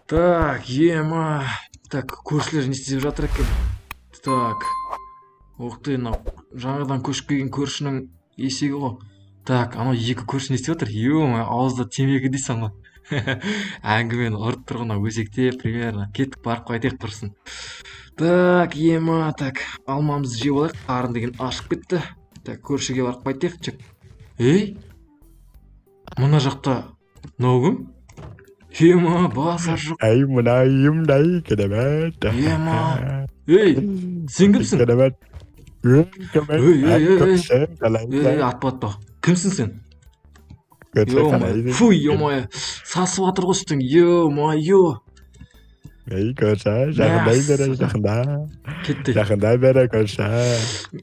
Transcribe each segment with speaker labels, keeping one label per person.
Speaker 1: Так, ема. Так, көршілер не істеп жатыр екен? Так. Ух ты, мынау жаңадан көшіп келген көршінің есегі ғой. Так, анау екі көрші не істеп жатыр? Ё-моё, ауызда темекі дейсің ғой. Әңгімені ұрып тұр ғой мынау өсекте, примерно. Кеттік, барып қайтайық тұрсын. Так, ема, так, алмамызды жеп алайық. Қарын деген ашып кетті. Так, көршіге барып қайтайық. Чек. Ей, мына жақта мынау кім? Ема, базар жоқ.
Speaker 2: Ей, мына үйімдей керемет.
Speaker 1: Ема. Ей, сен кімсің?
Speaker 2: Керемет.
Speaker 1: Ей, ей, ей, ей. Ей, атпа, атпа. Кімсің сен? Ё-моё, фу, ё-моё, сасып жатыр ғой үстің, ё-моё.
Speaker 2: Ей, көрші, жақындай бері, жақында.
Speaker 1: Кетті.
Speaker 2: Жақындай бері, көрші.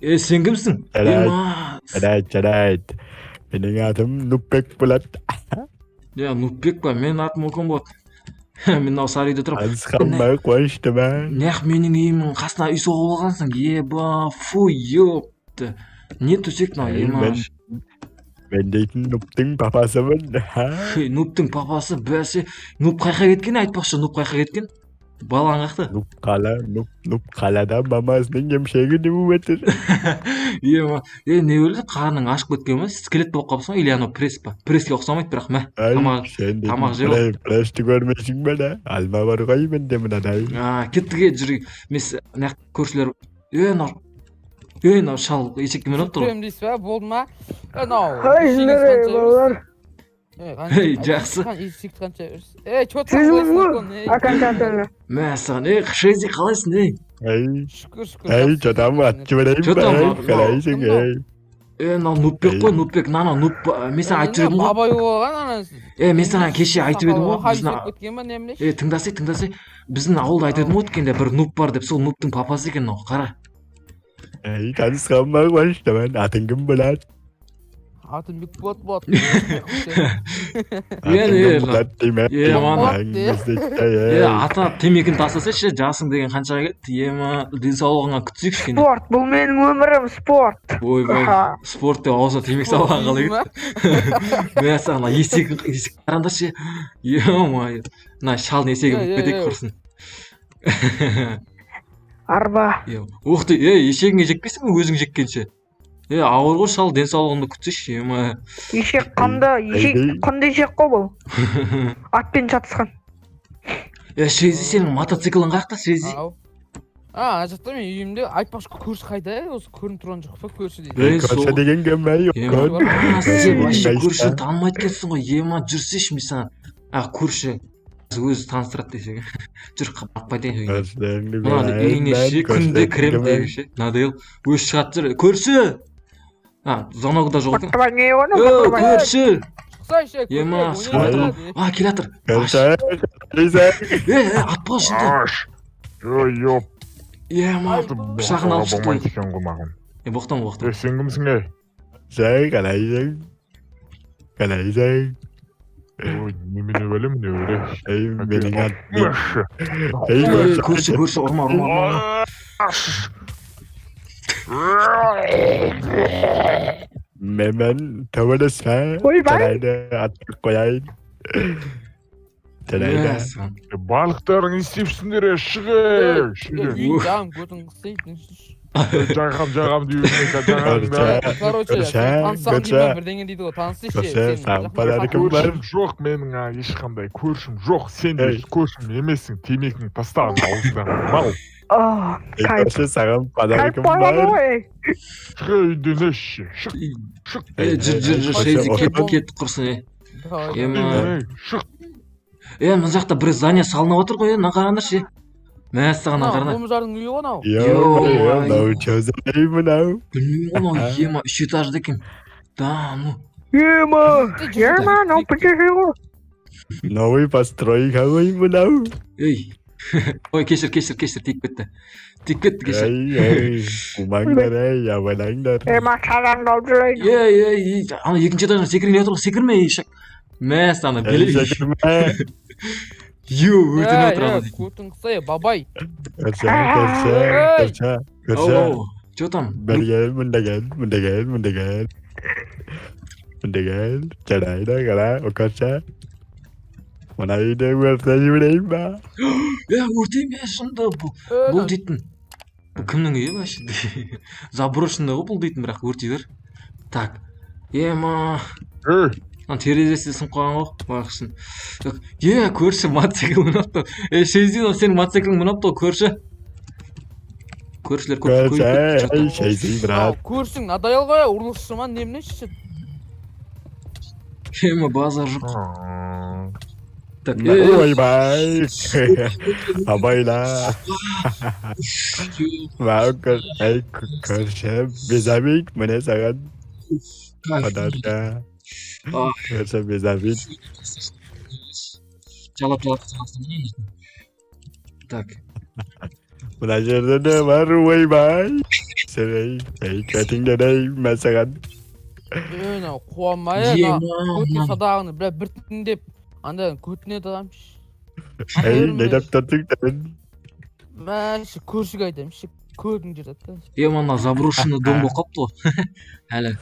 Speaker 1: Ей, сен кімсің?
Speaker 2: Жарайды.
Speaker 1: Ема.
Speaker 2: Жарайды, жарайды. Менің атым Нупбек болады.
Speaker 1: Я, Нупбек па? Менің атым Окон болады. Мен мынау сары үйде тұрамын.
Speaker 2: Танысқаныма қуаныштымын.
Speaker 1: Неғып менің үйімнің қасына үй соғып алғансың? Еба, фу, ёпты. Не төсек мынау,
Speaker 2: Ей,
Speaker 1: ема.
Speaker 2: Мен дейтін Нуптың папасымын.
Speaker 1: Хей, Нуптың папасы, бәсе. Нуп қайқа кеткен, айтпақшы, Нуп қайқа кеткен? Балаң қаяқта?
Speaker 2: Нуп қала, Нуп, Нуп қалада мамасының емшегін еміп отыр.
Speaker 1: Ема, е, не өлді? Қарның ашып кеткен ба? Скелет болып қалыпсың ғой, или анау пресс па? Пресске ұқсамайды, бірақ мә,
Speaker 2: Ай,
Speaker 1: тамақ
Speaker 2: сен дейтін
Speaker 1: тамақ жеп ал.
Speaker 2: Прессті көрмейсің бе, да? Алма бар ғой менде мынадай.
Speaker 1: А, кеттік, е, жүр. Мен мына жақта көршілер. Е, мынау, е, мынау шал есекке мініп отыр ғой.
Speaker 3: Жүремін дейсіз ба? Болды ма? Е, мынау
Speaker 4: Қалайсыңдар,
Speaker 3: есегіңіз
Speaker 4: ей,
Speaker 3: қанша бересіз?
Speaker 4: балалар?
Speaker 3: Ей, қанша-
Speaker 1: Ей, жақсы.
Speaker 3: Есекті қанша бересіз? Ей, чё там
Speaker 4: Сіз
Speaker 3: қалайсың,
Speaker 4: ғой?
Speaker 3: Окон, ей?
Speaker 4: Окончательно.
Speaker 1: Мә саған, ей, Шези, қалайсың, ей?
Speaker 2: Ей,
Speaker 3: Шүкір, шүкір,
Speaker 2: ей,
Speaker 3: жақсы.
Speaker 2: чё там, атып жіберейін
Speaker 1: Чё
Speaker 2: ба,
Speaker 1: там,
Speaker 2: ей,
Speaker 1: мынау-
Speaker 2: қалайсың, ей?
Speaker 1: Е, мынау Нупбек қой, Нупбек, мына Нуп, мен саған айтып жүрдім ғой.
Speaker 3: Бабай болған анасы.
Speaker 1: Е, мен саған кеше айтып едім ғой,
Speaker 3: Хабис
Speaker 1: біздің
Speaker 3: болып кеткен ба, немене?
Speaker 1: Е, тыңдасай, тыңдасай. Біздің ауылда айтып едім ғой өткенде бір нуп бар деп, сол нуптың папасы екен мынау, қара.
Speaker 2: Ей, танысқаныма қуаныштымын. Атың кім болады?
Speaker 3: Атым Бекболат болады.
Speaker 1: Е,
Speaker 2: Атың
Speaker 1: е,
Speaker 2: кім болады деймін.
Speaker 1: Е, мана.
Speaker 2: Ей,
Speaker 1: Е, ата, темекіні тастасайшы, жасың деген қаншаға кетті? Ема, денсаулығыңа күтсек кішкене.
Speaker 4: Спорт, бұл менің өмірім, спорт.
Speaker 1: Ойбай,
Speaker 4: Аха.
Speaker 1: спорт деп аузына темекі салған қалай кетті? Мә саған, мына есек, есек қараңдаршы. Ё-моё, мына шалдың есегін
Speaker 3: Е, е,
Speaker 1: бітіп кетейік
Speaker 3: е.
Speaker 1: құрсын.
Speaker 4: Арба.
Speaker 1: Е, ух ты, ей, есегіңе жекпейсің бе өзің жеккенше? Е, ауыр ғой шал, денсаулығыңды күтсейші, ема.
Speaker 4: Ешек қанды, ешек,
Speaker 2: Ей,
Speaker 4: қанды ешек қой бұл. Атпен шатысқан.
Speaker 1: Е, Шези, сенің мотоциклің қаяқта, Шези?
Speaker 3: Ау. А, ана жақта мен үйімде, айтпақшы, көрші қайда, е? Осы көрініп тұрған жоқ па көрші дейді.
Speaker 1: Ей,
Speaker 2: Көрші
Speaker 1: сол-
Speaker 2: деген кім, ей,
Speaker 1: Ема,
Speaker 2: Окон?
Speaker 1: а, сен вообще
Speaker 2: Көрші
Speaker 1: көршіні танымайды екенсің ғой, ема, жүрсейші, мен саған. А, көрші өзі таныстырады десең. Жүр, барып қайтайын үйіне.
Speaker 2: Көршілеріңді
Speaker 1: Мына
Speaker 2: көрейін,
Speaker 1: үйіне ше,
Speaker 2: мен
Speaker 1: күнде
Speaker 2: көршілеріңді
Speaker 1: кірем
Speaker 2: кім,
Speaker 1: деп ше. Надоел. Өзі шығады жүр. Көрші! А, звонок да жоқ екен.
Speaker 4: Батырбай не оны,
Speaker 1: Ө,
Speaker 4: Батырбай.
Speaker 1: көрші!
Speaker 3: Шықсайшы,
Speaker 1: Ема,
Speaker 3: көпек,
Speaker 1: шықпай
Speaker 3: ойнай
Speaker 1: тұр. А, келе жатыр.
Speaker 2: Көрші, қалайсың?
Speaker 1: Е, е, атпа жынды.
Speaker 5: Аш. Ой, ёп.
Speaker 1: Ема, пышағын алып шықты.
Speaker 5: Болмайды екен ғой маған.
Speaker 1: Е, боқтан, боқтан.
Speaker 5: Е, сен кімсің, ей?
Speaker 2: Сен қалайсың? Қалайсың?
Speaker 5: Ой, немене бәле, міне бәле.
Speaker 2: Ей, менің атым.
Speaker 5: Аш.
Speaker 2: Ей,
Speaker 1: Ей, көрші, көрші, ұрма, ұрма, ұрма.
Speaker 5: Аш.
Speaker 2: Менімен төбелеспе.
Speaker 4: Ойбай.
Speaker 2: Жарайды, атып қояйын. Жарайды.
Speaker 1: Мә саған.
Speaker 5: Барлықтарың не істеп жүрсіңдер, е? Шық, ей, шық.
Speaker 3: Үйін жағым, көтің қысайын.
Speaker 5: Жағам, жағам деймін, жағам да.
Speaker 2: Көрші,
Speaker 3: Короче,
Speaker 2: көрші,
Speaker 3: таныссам
Speaker 2: көрші.
Speaker 3: деймін, бірдеңе дейді ғой, танысайшы.
Speaker 2: Көрші,
Speaker 3: сен
Speaker 2: саған
Speaker 3: жақын
Speaker 2: подаркам бар.
Speaker 5: Көршім жоқ менің, а, ешқандай көршім жоқ. Сен де
Speaker 2: Ей.
Speaker 5: көршім емессің, темекіңді таста аузыңнан. Мал.
Speaker 4: А,
Speaker 2: Ей,
Speaker 4: кайф.
Speaker 2: көрші, саған
Speaker 4: Кайф
Speaker 2: подаркам
Speaker 4: болады
Speaker 2: бар.
Speaker 4: ғой.
Speaker 5: Шық үйден, еш, шық, шық.
Speaker 1: Е, жүр, жүр, жүр,
Speaker 2: Көрші,
Speaker 1: Шези,
Speaker 2: Окон.
Speaker 1: кеттік, кеттік, құрсын, е.
Speaker 3: Давай.
Speaker 1: Ема.
Speaker 5: Ей, шық.
Speaker 1: Е, мына жақта бір здание салынып отыр ғой, е, мына қараңдаршы, е. Мә саған, мына
Speaker 3: Мынау
Speaker 1: қараңдар.
Speaker 3: бомжардың үйі ғой мынау.
Speaker 2: Ё-моё, мынау чё за үй мынау?
Speaker 1: Білмеймін ғой мынау, ема, үш этажды екен. Да, ну.
Speaker 4: Ема, ема, мынау птж ғой.
Speaker 2: Новый постройка ғой мынау.
Speaker 1: Ей. Ой, кешір, кешір, кешір, тиіп кетті. Тиіп кетті, кешір.
Speaker 2: Ей, ей, қумаңдар, ей, абайлаңдар.
Speaker 4: Ема, сараңды алып жүрейін.
Speaker 1: Ей, ей, ей, ана екінші этаждан секірейін деп отыр ғой, секірме, ей, шак. Мә саған,
Speaker 2: Ей,
Speaker 1: беле.
Speaker 2: секірме.
Speaker 1: Ю, өртеніп отыр ана дейтін.
Speaker 3: Көтің қысай, бабай.
Speaker 2: Көрші, көрші, көрші, көрші.
Speaker 1: Оу, чё там?
Speaker 2: Бері кел, мында кел, мында кел, мында кел. Мында кел. Жарайды, қара, о, көрші. Мына үйді өртеп жіберейін ба?
Speaker 1: Е, өртейін бе, шынында бұл. Бұл дейтін. Бұл кімнің үйі вообще? Заброшенный ғой бұл дейтін, бірақ өртей бер. Так. Ема.
Speaker 5: Ей,
Speaker 1: Ана терезесі де сынып қалған ғой, байғұстың. Так, е, көрші мотоцикл мініп алыпты. Е, Шезин, сенің мотоциклің мініп алыпты ғой, көрші. Көршілер көп
Speaker 2: Көрші,
Speaker 1: көбейіп кетті.
Speaker 2: ей, Шезин, брат.
Speaker 3: Көршің надоел ғой, ұрлықшы ма, немене шеше.
Speaker 1: Ема, базар жоқ. Так, е,
Speaker 2: Ойбай. Абайла. Мынау ей, көрші, безабит, міне саған
Speaker 1: кайф.
Speaker 2: подарка.
Speaker 1: А.
Speaker 2: Көрші, безабит.
Speaker 1: Жалап жалап қаласың. Так.
Speaker 2: Мына жерде не бар, ойбай. Сен, ей, ей, көтіңден, ей, мә саған.
Speaker 3: Е, мынау қуанбай, е, мына
Speaker 1: Ема,
Speaker 3: көтіне
Speaker 1: мына
Speaker 3: садағını бля біртіндеп анда көтіне тығамын.
Speaker 2: Ей, не деп тұрсың сен?
Speaker 3: Мәші көршіге айтамын, ше, көтің жыртады да.
Speaker 1: Ема, мына заброшенный дом болып қалыпты ғой. Әлі.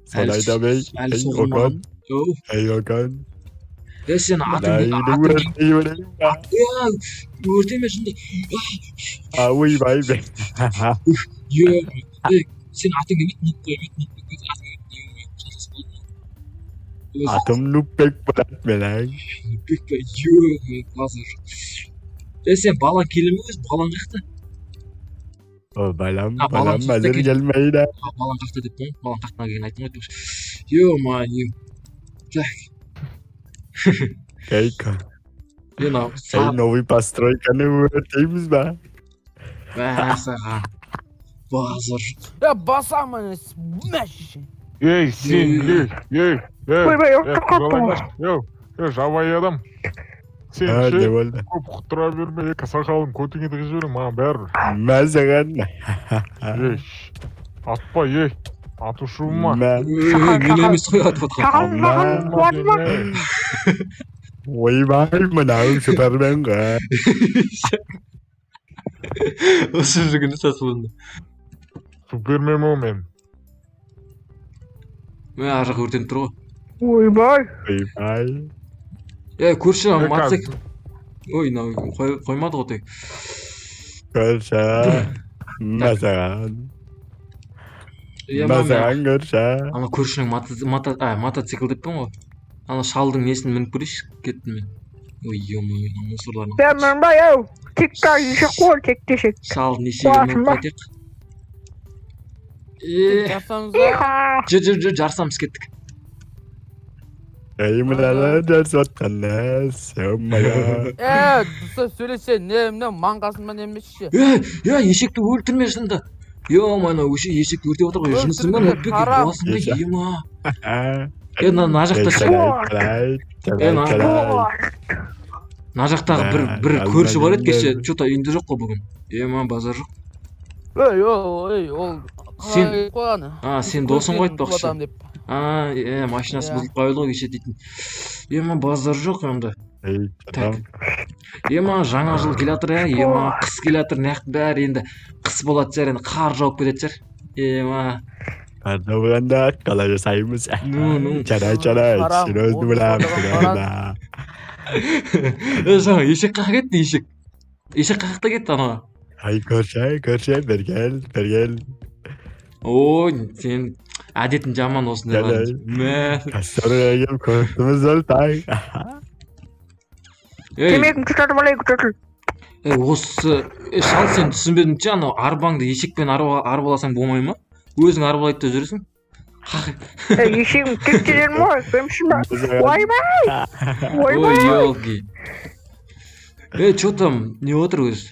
Speaker 2: Соны айтам, ей,
Speaker 1: Әлі
Speaker 2: ей,
Speaker 1: соғылмаған.
Speaker 2: Окон,
Speaker 1: Оу.
Speaker 2: ей, Окон.
Speaker 1: Е, сен
Speaker 2: Мына
Speaker 1: атың
Speaker 2: үйді
Speaker 1: атың
Speaker 2: өртеп жіберейін ба?
Speaker 1: Е, өртеме шынында.
Speaker 2: А, ойбай, бе.
Speaker 1: Е, е, сен атың кім еді? Нуп қой, Нуп, Нуп, атың кім еді? Е, шатасып қалдым. Өзі
Speaker 2: Атым Нупбек болады менің.
Speaker 1: Нупбек па? Е, базар жоқ. Е, сен балаң келе ме өзі? Балаң қаяқта?
Speaker 2: О, балам,
Speaker 1: А, балам
Speaker 2: балам
Speaker 1: шықты
Speaker 2: әзір
Speaker 1: екен.
Speaker 2: келмейді.
Speaker 1: А, балаң қаяқта деп қояйын. Балаң қаяқтан келгенін айттым ғой айтпақшы. Ё-моё. Так.
Speaker 2: Ей,
Speaker 1: Е, мынау
Speaker 2: ей,
Speaker 1: сағат
Speaker 2: новый постройканы өртейміз ба?
Speaker 1: Мә, саған. Базар жоқ.
Speaker 3: Е, басамын, мәші.
Speaker 5: Ей, сен, ей, ей, ей.
Speaker 4: Ойбай,
Speaker 5: Ей,
Speaker 4: ұмытып қалыппын ғой.
Speaker 5: жалаңаш, ей, ей, жабайы адам. Сен
Speaker 2: А, не
Speaker 5: ше,
Speaker 2: болды?
Speaker 5: көп құтыра берме, екі сақалын көтіңе тығып жіберем, маған бәрібір.
Speaker 2: Мә саған.
Speaker 5: Ей, атпа, ей, атушы ма?
Speaker 2: Мә.
Speaker 1: Ей, мен емес қой атып отқан.
Speaker 4: Саған маған қуады ма?
Speaker 2: Ойбай, мынау супермен ғой.
Speaker 1: Осы жүргенде сатылынды.
Speaker 5: Супермен ғой мен.
Speaker 1: Мә, ар жақ өртеніп тұр ғой.
Speaker 4: Ойбай.
Speaker 2: Ойбай.
Speaker 1: Е, көрші,
Speaker 5: Е,
Speaker 1: мотоцикл. Ой, мынау қоймады ғой тек.
Speaker 2: Көрші. Мә саған.
Speaker 1: Е,
Speaker 2: Мә
Speaker 1: мына мен
Speaker 2: саған, көрші.
Speaker 1: ана көршінің мотоцикл деппін ғой. Ана шалдың несін мініп көрейінші, кеттім мен. Ой, ё-моё, мына мусорларын.
Speaker 4: Бә, мынбай, ау. Тек ешек қой, тек дешек.
Speaker 1: Шалдың есегін мініп
Speaker 4: Қуасың ба?
Speaker 1: қайтайық. Е,
Speaker 3: Жарсамыз да.
Speaker 4: Иха.
Speaker 1: жүр, жүр, жүр, жарысамыз, кеттік.
Speaker 2: Ей, мыналар жарысып жатқанда, ё-моё.
Speaker 3: Е, дұрыстап сөйлесе, не, міне маңқасын ба, немене ше.
Speaker 1: Е, е, есекті өлтірме шынында. Ё-моё, мынау есекті өртеп отыр ғой. Жынысың ба,
Speaker 3: Өлтірме,
Speaker 1: Нұрбек,
Speaker 3: харам.
Speaker 1: қуасың ба,
Speaker 2: Ешек.
Speaker 1: ема. Е, мына жақта
Speaker 2: Ей,
Speaker 1: ше.
Speaker 2: жарайды, жарайды,
Speaker 1: Е, мына-
Speaker 2: жарайды.
Speaker 1: Мына жақтағы бір
Speaker 2: Мә,
Speaker 1: бір көрші бар еді кеше,
Speaker 2: алмадым.
Speaker 1: че-то үйінде жоқ қой бүгін. Ема, базар жоқ.
Speaker 3: Ей, ол, ей, ол
Speaker 1: Сен-
Speaker 3: қалай қойғаны?
Speaker 1: А, сен досың ғой айтпақшы.
Speaker 3: Құлатамын деп.
Speaker 1: А, е, машинасы
Speaker 3: Иә.
Speaker 1: бұзылып қалды ғой кеше дейтін. Ема, базар жоқ енді.
Speaker 2: Ей,
Speaker 1: Так.
Speaker 2: адам.
Speaker 1: Ема, жаңа жыл келе жатыр, ә, ема, қыс келе жатыр, мына жақтың бәрі енді қыс болатын шығар, енді қар жауып кететін шығар. Ема,
Speaker 2: Қар жауғанда қалай жасаймыз?
Speaker 1: Ну, ну.
Speaker 2: Жарайды, жарайды,
Speaker 3: Харам,
Speaker 2: сен өзің
Speaker 3: оны
Speaker 2: білемін,
Speaker 3: сұраған
Speaker 2: сен өзің.
Speaker 1: Е, жаңа ешек қаяққа кетті, ешек? Ешек қаяқта кетті анау?
Speaker 2: Ай, көрші, көрші, бері кел, бері кел.
Speaker 1: Ой, сен әдетің жаман осындайлар.
Speaker 2: Жарайды.
Speaker 1: Мә.
Speaker 2: Костерге келіп көтіміз өлтай.
Speaker 1: Ей,
Speaker 4: Темекін тұтатып алайық, тұтыл.
Speaker 1: ей, осы е, шал, сен түсінбедім ше, анау арбаңды ешекпен арбаласаң болмай ма? Өзің арбалайды да жүресің. Хақ.
Speaker 4: Ешегім тек дедім ғой, білмейсің ба? Ойбай!
Speaker 1: Ой,
Speaker 4: Ойбай!
Speaker 1: елки. Ей, че там, не отыр өзі?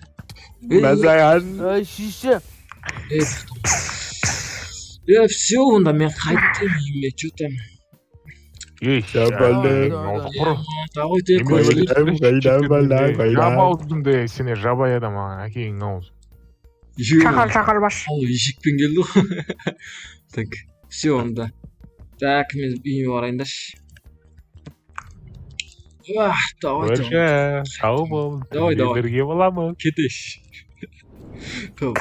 Speaker 1: Ей,
Speaker 2: Мә саған.
Speaker 3: Ей, шеше.
Speaker 1: ей, е, все, онда мен қайттым үйіме, че там.
Speaker 5: Ей,
Speaker 2: Жабалды.
Speaker 5: құр.
Speaker 1: Давайте, көршілер.
Speaker 2: Қайда, бала, қайда.
Speaker 5: Жаба аузыңды, сені жабайы адам, әкеңнің аузы.
Speaker 4: Шақал, шақал бас.
Speaker 1: Ал ешекпен келді ғой. Так, все онда. Так, мен үйіме барайындашы. Ах, давайте.
Speaker 5: Көрші, сау бол.
Speaker 1: Давай, давай.
Speaker 5: Бірге боламыз.
Speaker 1: Кетейінші. Топ.